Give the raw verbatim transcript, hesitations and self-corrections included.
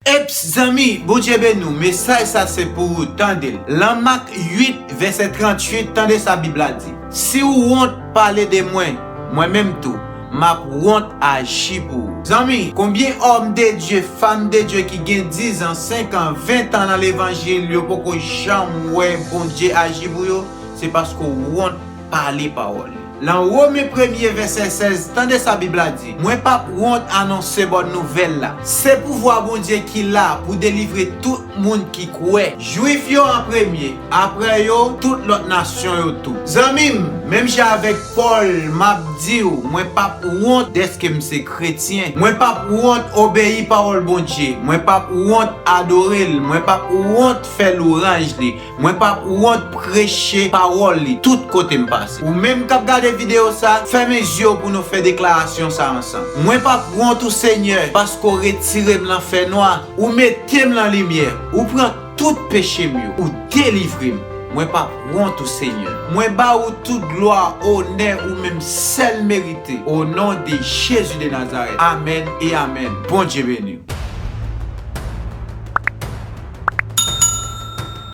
Eps, zanmi, Bondye beni w. Mesaj sa se pou ou, tande l. Lan Mak uit, vèsè tranntuit, tande sa Bib la di. Si w wont pale de mwen, mwen menm tou, m ap wont aji pou ou. Zanmi, konbyen òm de Dye, fanm de Dye ki gen diz an, senk an, ven an nan levanjil, yo poko janm wè Bondye aji pou yo? Se paske w wont pale pawòl li. Lan Women premye vèsè sèz, tande sa Bib la di, mwen p ap wont anonse bòn nouvèl la. Se pouvwa Bondye ki la pou delivre tout moun ki kwè. Jwif yo an premye, apre yo, tout lòt nasyon yo tou. Zanmi m, menm jan avèk Pòl, m ap di w, mwen p ap wont dèske m se kretyen. Mwen p ap wont obeyi pawòl Bondye. Mwen p ap wont adore l. Mwen p ap wont fè lwanj li. Mwen p ap wont preche pawòl li tout kote m pase. Ou menm k ap gade videyo sa, fèmen zye w pou nou fè deklarasyon sa ansanm. Mwen p ap wont ou, Senyè, paske w retire m nan fènwa, ou mete m nan limyè, ou pran tout peche m yo, ou delivre m. Mwen p ap wont ou, Senyè. Mwen ba ou tout glwa, onè ou menm sèl merite. O non de Jezi de Nazarèt. Amèn e amèn. Bondye beni w.